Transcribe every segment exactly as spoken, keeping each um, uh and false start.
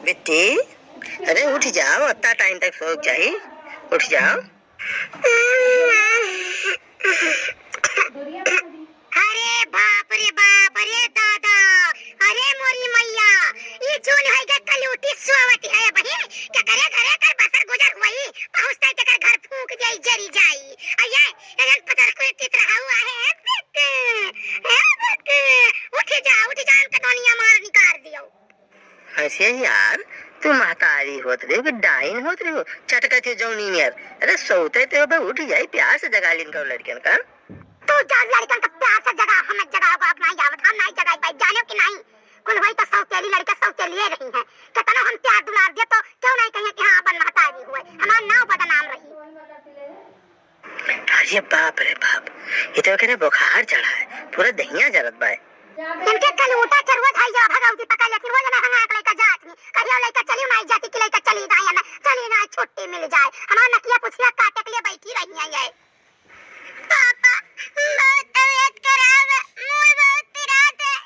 बिट्टी, अरे उठ जाओ, अत्ता टाइम तक सोए के चाही, उठ जाओ। अरे बाप रे बाप, अरे दादा, अरे मोरी मैया, ई जौन है के कलूटी सोवत है बहिन, केकरे घरे कर बसर गुजर हुई, पहुँचते तेकर घर फूंक जाई, जरी जाई। आ ये, ये पतर को चित्र हुआ है, ए बेटे, ए बेटे, उठ जा, उठ जा, इनका दुनिया मार निकाल दियो। अइसे यार, तू महतारी होत रही कि डाइन होत रही हो, चटकत हो जौनी नियर। अरे सोते ते हो बे, उठ जाई, प्यार से जगा लिन करो लड़कन का। तू जा लड़कन का प्यार से जगा, हम जगाओ, अब नहीं आवत, हम नहीं जगाई पाई, जानो कि नहीं? कुल वही तो सौतेली लड़का सौतेलिए रही है, कितना हम प्यार दुलार दिए तो क्यों नहीं कहिए कि हाँ अपन महतारी हुए, हमार नाव बदनाम रही। अरे बाप रे बाप, ये तो एकरे बुखार चढ़ा है, पूरा दहिया जरत बा। इनके कलूटा के रोज हई जा भगवती पकड़ लेती, रोज ना हंगा के लेकर जात नहीं, कहियो लेकर चली ना जाती कि लेकर चली जाए ना, चली ना छुट्टी मिल जाए, हमार नकिया पुछिया काटे के लिए बैठी रही है ये। पापा, बहुत तबीयत खराब है, मूड़ बहुत पिरात है।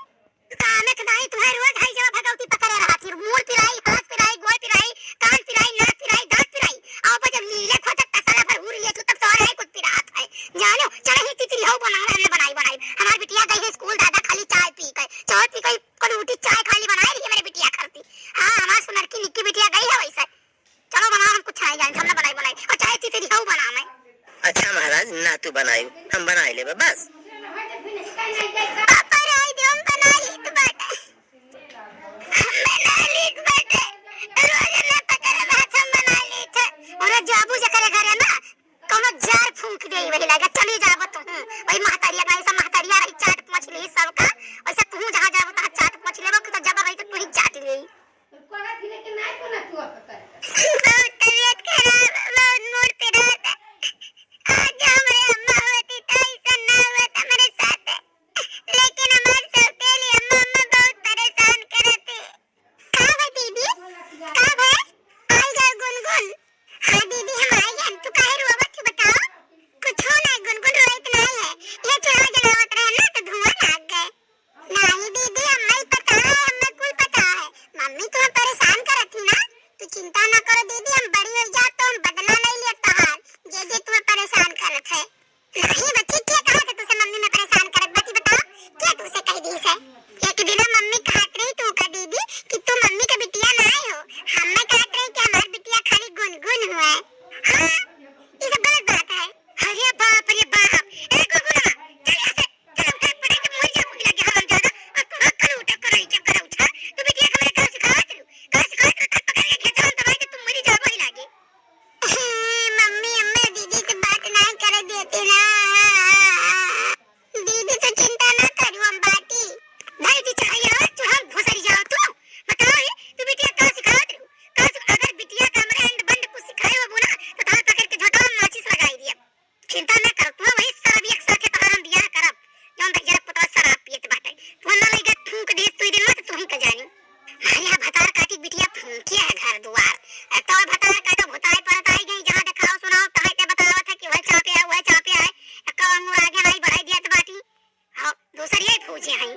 कामे के नाही तुम्हारे रोज हई जवा भगवती पकड़े रहा थी, मूड़ पिराई, हाथ पिराई, गोड़ पिराई, कान पिराई, नाक पिराई, दांत पिराई। अब जब नीले खोजत तसला पर हुर लिए तू तब तोर है कुछ पिरात है। जानो, चढ़ही तितरी हो बनावे, हमने बनाई बनाई। हमार बिटिया गई है स्कूल दादा खाली चाय पी के, चाय पी के, कलूटी चाय खाली बनाई रही है मेरे बिटिया खाती। हाँ, हमार सुनर की निक्की बिटिया गई है वैसे। चलो बनाओ, हम कुछ नहीं जाने, हम ना बनाई बनाई। और चाहे तितरी हो बनावे। अच्छा महाराज, ना तू बनाई, हम बनाई लेबे बस। पापा राय दे, हम बनाई लेत बाटे। हम बनाई लेत बाटे। रोज ना पकड़े बात हम बनाई लेत है। और जाबू जकरे घरे ना, कौनो जार फूंक देई वही लागे, चली जाबो तू। वही महतरिया का ऐसा महतरिया रही चाट मछली सबका, वैसे तू जहाँ जाबो तहाँ चाट मछली लेबो, कि तो जबर रही तो तू ही चाट लेई। बहुत तबीयत खराब, बहुत मूड पिरात। आज हमरे अम्मा होती तो ऐसा ना होत हमरे साथ। लेकिन हमार सौतेली अम्मा, अम्मा बहुत परेशान करती। का बा दीदी? का बा? आई गए गुनगुन। हाँ दीदी, हम आई गए। तू काहे रोवत हो बताओ? कुछो ना गुनगुन, रोइत नहीं है। ये चूल्हा जलावत रहे ना तो धुआं लाग गए। नहीं दीदी, अम्मा ही पता है, अम्मा कुल पता है। मम्मी तुम्हें परेशान करत थी ना, तू चिंता ना करो दीदी, हम बड़ी हो जात तो हम बदला नहीं लेत तहार, जे जे तुम्हें परेशान करत है। नहीं बच्ची, के कहा कि तुझसे मम्मी में परेशान करत बाटी, बताओ, के तुझसे कह दी से? एक दिन मम्मी कहत रही तू का दीदी कि तू मम्मी के बिटिया ना हो, हमें कहत रही कि हमार बिटिया खाली गुनगुन हुआ है। हाँ, ये सब गलत बात है। अरे बाप रे बाप, ए गुनगुनवा, चल यहाँ से। चल, उठा, पटक के मर जा, भूख लग गया, हरामजादा। और तू हक्कल उठा, करई चक्कर उठा। तू बिटिया के हमरा का सिखावत रहू? का सिखावत रहू? कल पकड़ के खेतवा में दबाई के तू मरी जाबो ही लागे। मम्मी, अम्मा, दीदी से बात ना करे देती ना। दीदी, तू चिंता ना करू, हम बाटी। भाई जी, चाहे यहाँ चूल्हा में घुसरी जाओ तू। बताओ ये, तू बिटिया का सिखावत रहू? का सु-, अगर बिटिया का हमरे अंड बंड कुछ सिखाए होबू ना, तो तहार पकड़ के झोटा में माचिस लगाई दिया। चिंता ना कर, तू वही शराबिया के साथे तोहार हम बियाह करब, जौन भैया के पुतवा शराब पियत बाटे। तू ना लइका फूंक देस तू दिन में, तो तू ही का जानी। अरे, यहाँ भतार काटी बिटिया फूंकिया है घर दुआर। अरे, तो भतार काटा भुताई परत आई गई, जहाँ देखाओ सुनाओ, तहाँ ते बतावत है कि वह चापे है, वह चापे है। एक्का अंगूर आगे नहीं बढ़ाई दिया तो बाटी। हाँ, दूसर ये फौजी हैं।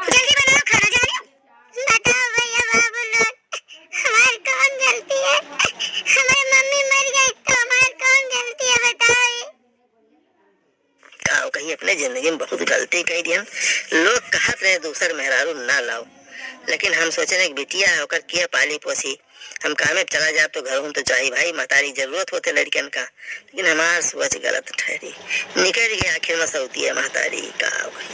जल्दी बनाओ खाना, जाने। बताओ भैया बाबू लोग, हमार कौन गलती है? हमार मम्मी मर गई तो हमार कौन गलती है, बताओ ये। का कही, अपने जिंदगी में बहुत गलती कई दिहन। लोग कहत रहे दूसर मेहरारू ना लाओ, लेकिन हम सोचे कि बिटिया है, ओकर के पाली पोसी। हम काम में चला जाब तो घर हम तो चाही भाई, महतारी जरूरत होते लड़कन का, लेकिन हमार सोच गलत ठहरी। निकल गया आखिर में सऊदी है महतारी का भाई।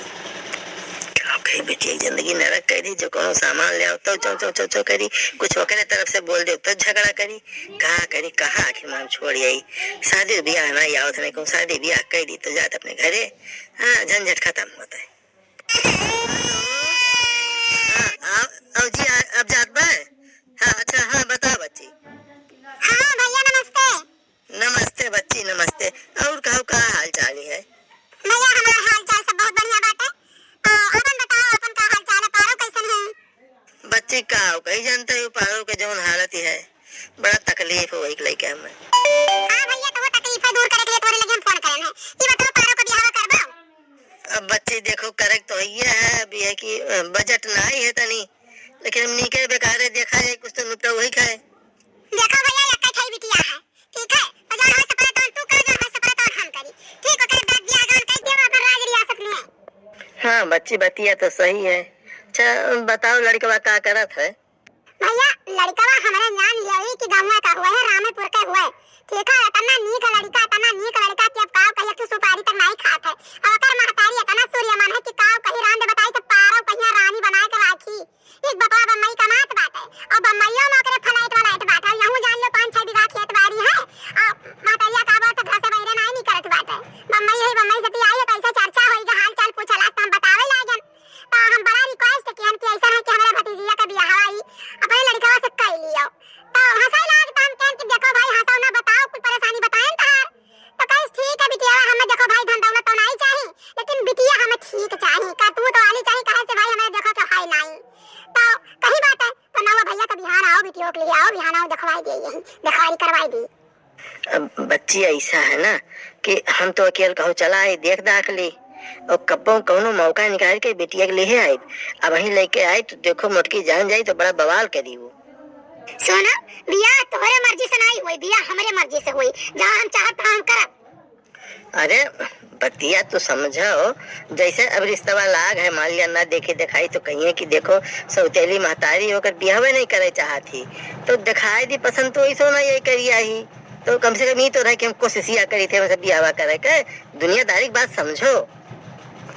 का कही, बेटी एक जिंदगी नरक करी, जो कोनो सामान ले आओ तो चौ चौ चौ चौ करी, कुछ ओकरे तरफ से बोल दे तो झगड़ा करी। का करी, कहाँ आखिर में हम छोड़ आई? शादी ब्याह ना आवत नहीं कहूँ, शादी ब्याह कर दी तो जात अपने घरे। हाँ, झंझट खत्म होता है। हाँ, अब, अब जी, आ, अब जात बा? हाँ, अच्छा, हाँ, बताओ बच्ची। हाँ भैया, नमस्ते। नमस्ते बच्ची, नमस्ते। और कहू, का हाल चाल है? भैया, हमार हाल चाल सब बहुत बढ़िया बाटे। आ, अपन बताओ, अपन का हाल चाल है? पारो कैसन है? बच्ची, का हो, कही जानते हो, पारो के जौन हालत है, बड़ा तकलीफ हो वही लइके हमें। हाँ भैया, तो वो तकलीफ है दूर करे के लिए तोरे लगे हम फोन करे हैं। ये बताओ, पारो का बियाह करबा? अब बच्ची देखो, करे तो ये है, अब ये कि, अ, बजट ना ही है तनी, लेकिन हम नीके बेकारे देख ई बतिया तो सही है। अच्छा, बताओ, लड़कवा का करत है? भैया, लड़कवा हमरे जान लियो कि गौवा का हुआ है, रामेपुर के हुआ है। ठीक है, इतना नीक लड़का, इतना नीक लड़का कि अब काव कही, एक ठो सुपारी तक नाई खात है। अब ओकर महतारी इतना सूर्यमान है कि काव कही, रांध बताई तो पारो कहिया रानी बनाए के राखी। एक बकवा बम्बई कमात बाटे, और बम्बईयो में ओकरे flat वलाइट बाटे। और यहूँ जान लो, पाँच छह बीघा खेत बाड़ी है, और महतरिया का बात घर से बहरे नाई निकलत बाटे। बम्बई है, बम्बई से ती आई, कैसे चर्चा होई, हाल चाल पूछला, तो हम बतावे लागन। तो हम बड़ा request किहन कि ऐसा है कि हमारे भतीजिया का बियाह आई, अपने लड़कवा से कई लियो। तो हंसाई लाग, तो हम कहन कि देखो भाई, हंसाओ ना, बताओ, कुछ परेशानी बताएं तहार। तो कहिस, "ठीक है बिटिया, हमें देखो भाई, धन दौलत तो नाई चाही, लेकिन बिटिया हमें ठीक चाही, करतूत वाली चाही, काहे से भाई हमें देखो के है नाई।" तो कही बात है, तो नवा भैया तो बिहान आओ, बिटिया के लिए आओ, बिहान आओ, दिखवाई दे, यही दिखवाई करवाई दी। अब बच्ची ऐसा है ना कि हम तो अकेल कहो चला आई, देख दाख ली, और कब्बो कौनो मौका निकाल के बिटिया के लिए आई। अब वहीं लेके आई तो देखो मोटकी जान जाई तो बड़ा बवाल करी वो। सोना, बियाह तोहरे मर्जी से नाई होई, बियाह हमरे मर्जी से होई। जहाँ हम चाहब, तहाँ हम करब। अरे, बतिया तो समझो, जैसे अब रिश्तवा लाग है, मान लिया ना देखे देखाई तो कहिए कि देखो, सौतेली महतारी ओकर बियाहवे नहीं करे चाहत ही, तो देखाई दी पसंद तो ऐसो ना ये करिया ही, तो कम से कम ई तो रहे कि हम कोशिशिया करी थे, हमसे बियाहवा करे के, दुनियादारी की बात समझो।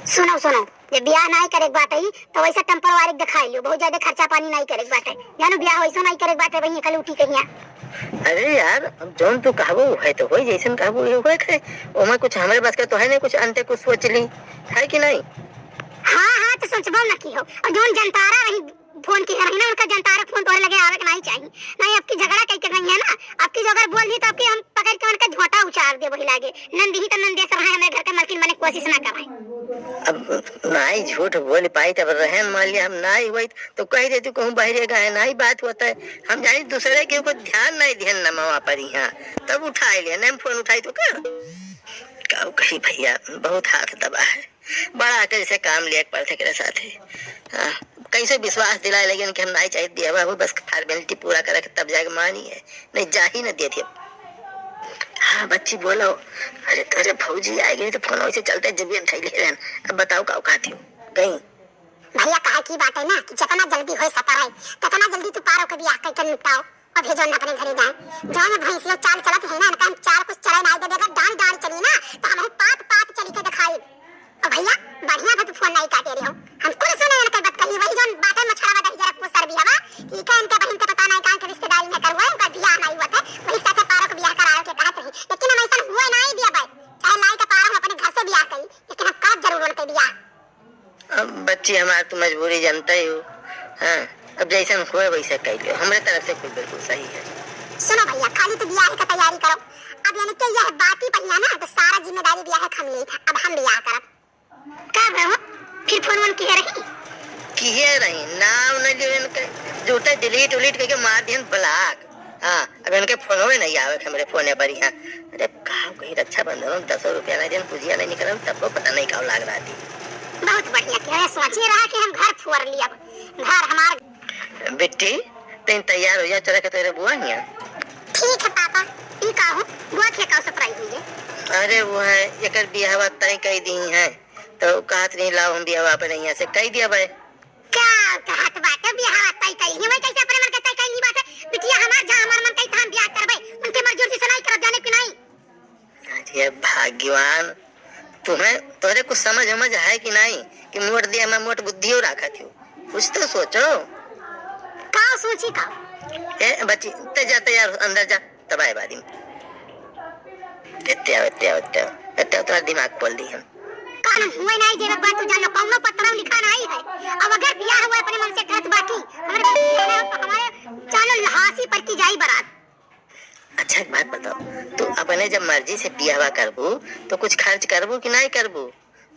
सुनो, सुनो, जे बियाह नाई करे के बाटे, तो वैसे temporary देखाई लियो, बहुत ज्यादा खर्चा पानी नाई करे के बाटे। जानो बियाह वैसो नाई करे के बाटे, वहीं कल उठी कहिया। अरे यार, अब जौन तू कहबो, है तो होई, जैसन कहबो, ये होए के। ओमा कुछ हमरे बस के तो है नहीं, कुछ अंते कुछ सोच ली, है कि नहीं? हाँ, हाँ, तो सोचबो न की हो। और जौन जनतारा रही, फोन किहे रही ना, उनका जनतारा फोन तोहरे लगे आवे के नाई चाही। नाई, अब की झगड़ा कई के रही है ना, अब की जो अगर बोल दी, तो अब की हम पकड़ के उनका झोंटा उचार दे वही लागे। नंद ही तो नंदेश रहा है, हमरे घर के मालकिन बने कोशिश ना कराए। अब नाई झूठ बोल पाई, तब रहन मान लिया, हम नाई हुई, तो कह देती कहूँ बहरे गए, नाई बात होता है। हम जानी दूसरे के ऊपर ध्यान नहीं दिहन न मवा पर यहाँ, तब उठाई लिया, नहीं हम फोन उठाई तो कर। का कही भैया, बहुत हाथ दबा है। बड़ा अकल से काम लिया के पड़त है एकरे साथे। हाँ, कैसे विश्वास दिलाए लगिन कि हम नाई चाहित बियाह बाबू, बस formality पूरा करे के तब जाके मानी है, नहीं जा ही न देत है। हाँ बच्ची बोलो। अरे तोरे भौजी आ गई तो फोन वैसे चलते जब हम उठाई ले रहन। अब बताओ का कहती हो? गई? भैया कहा की बात है ना कि जितना जल्दी होए सफर है, ततना जल्दी तू पारो के बियाह करके निपटाओ। अभी जौन अपने घरे जाए, जौन भैंसिया चाल चलत है ना, इनका हम चाल कुछ चले ना देबे, अगर डांड डांड चली ना, तो हम पात पात चली के दिखाई। और भैया, बढ़िया बा तू फोन नहीं काटे रहे हो, हम कुल सुने इनके बात कही, वही जौन बाटे मछड़ा वाला जरा कुछ सर भी हवा, ठीक है, इनके बहिन के पता नहीं कहाँ के रिश्तेदारी में करुआ, उनका बियाह नहीं हुआ था, वही साथे पारो के बियाह करावे के कहत रही, लेकिन हम ऐसा हुए नहीं दिया भाई, चाहे लाई के पारो हम अपने घर से बियाह करी, लेकिन हम करब जरूर उनके बियाह। अब बच्ची हमार, तू मजबूरी जानते ही हो। हाँ, अब जैसन होए वैसे कह लियो, हमरे तरफ से कुल बिल्कुल सही है। सुनो भैया, खाली तू बियाह का तैयारी करो। अब यानी कि यह बाती पर ना, तो सारा जिम्मेदारी बियाह का हम ली था। अब हम बियाह करब। का भय हो? फिर फोन वोन किहे रही? किहे रही, नाम न लियो इनके, झूठे delete उलीट करके मार दिहन block। हाँ, अब इनके फोनवे नहीं आवे हमरे फोने पर यहाँ। अरे का कही, रक्षाबंधन में दसो रुपया नहीं देन, पूजिया नहीं निकलल, तब को पता नहीं का लाग रहा थी। बहुत बढ़िया किहे, सोचे रहा कि हम घर फोर लिया, घर हमार। बिट्टी, तैं तैयार हो जा, चले के तेरे बुआ हियाँ। ठीक है पापा, ई का हो, बुआ के का surprise हुई है? अरे वो है, एकर बियाहवा तय कई दी है, तो कहत रही लाओ हम बियाहवा अपने यहाँ से कई दिया भाई। का कहत बाटे, बियाह तय कइली, वही कैसे अपने मन के तय कइली बाटे? बिटिया हमार, जहाँ हमार मन कही, तहाँ हम बियाह करबे, उनके मर्जी उर्जी से नहीं करब, जाने कि नहीं? अरे भगवान, तुम्हें, तोरे कुछ समझ उमझ है कि नहीं कि मोट दिया में मोट बुद्धियो रखत हो? कुछ तो सोचो। का सोची का? ए बच्ची, ते जा, तैयार हो, अंदर जा। तब आए बारी में। एत्ते आओ, एत्ते आओ, एत्ते आओ, एत्ते आओ, तुम्हारा दिमाग खोल दी हम। कानून हुए नहीं, जेबे बात तू जानो, कौनो पत्रा लिखा नहीं है। अब अगर बियाह हुआ अपने मन से कहत बाकी, हमरे बियाह हो तो हमारे चालो लहासी पर की जाई बारात। अच्छा, एक बात बताओ, तू अपने जब मर्जी से बियाहवा करबू, तो कुछ खर्च करबू कि नहीं करबू?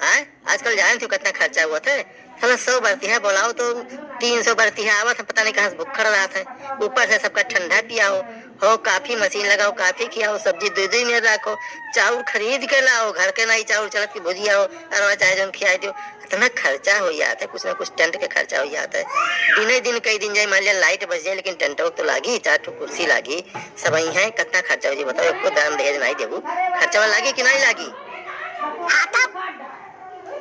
आय, आजकल जाने थे कितना खर्चा हुआ था। साला सौ बरतिहा बोलाओ तो तीन सौ बरतिहा आवत है, पता नहीं कहाँ से भुक्खड़ रहत है। ऊपर से सबका ठंडा पियाओ, हो coffee machine लगाओ, coffee खियाओ, सब्जी दुई दुई मिनट रखो, चाउर खरीद के लाओ, घर के नहीं चाउर चलत की भुजिया हो, अरवा चाहे जौन खियाई दियो। इतना खर्चा हो जाता है, कुछ ना कुछ tent के खर्चा हो जाता है। दिने दिन कई दिन जाए, मान लिया light बच जाए, लेकिन tent तो लागी, चार ठो कुर्सी लागी, सब यही है, कितना खर्चा हो जी बताओ, एको दान दहेज नहीं देबू, खर्चा लागी कि नहीं लागी? हाँ, तब?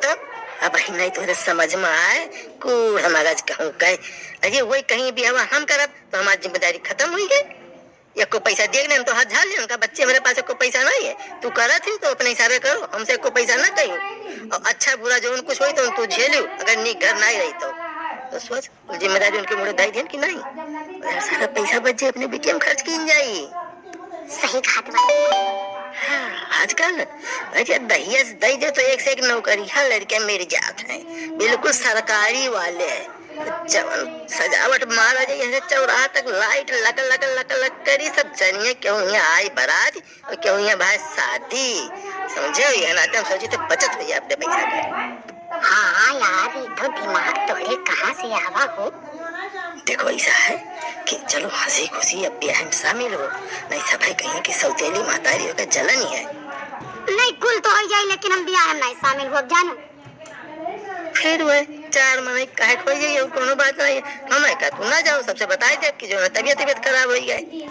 तब? अब ही नहीं तोहरे समझ में आए, कूड़ हम आज कहूँ कहे। अरे वही कहीं बियाह हम करब तो हमारी जिम्मेदारी खत्म हुई है। एको पैसा दिए के नहीं, हम तो हाथ झाड़ लिया उनका, बच्चे मेरे पास एको पैसा नहीं है। तू करत ही तो अपने हिसाबे करो, हमसे एको पैसा ना कहियो। और अच्छा बुरा जौन कुछ होई तो तू झेलियो, अगर नीक घर नहीं रही तो। तो सोच, कुल जिम्मेदारी उनके मुड़े धई दिहन कि नहीं? और सारा पैसा बच जाए, अपने बिटिया में खर्च कीन जाई। सही कहत बा। हाँ, आजकल अरे दहिया से दई दे तो एक से एक नौकरी, हाँ, लड़के मिल जात हैं, बिल्कुल सरकारी वाले। जवन सजावट मारा जाए, यहाँ से चौराहा तक लाइट लक लक लक लक करी, सब जनिए क्यों यहाँ आई बारात और क्यों यहाँ भाई शादी, समझे? ये नाते हम सोची तो बचत हो जाए अपने पैसा का। हाँ यार, ये तो दिमाग तोहरे कहाँ से आवा हो? देखो, ऐसा है कि चलो हंसी खुशी अब ब्याह में शामिल हो, नहीं सब है कहीं कि सौतेली महतारी होकर जलन ही है। नहीं, कुल तो हो जाए, लेकिन हम ब्याह में नहीं शामिल हो, जानो। फिर वह चार मनई काहे खोई जाइए, और कोनो बात नहीं है। हम है का, तू ना जाओ, सबसे बताई दे कि जो है तबियत, तबियत खराब हो गई।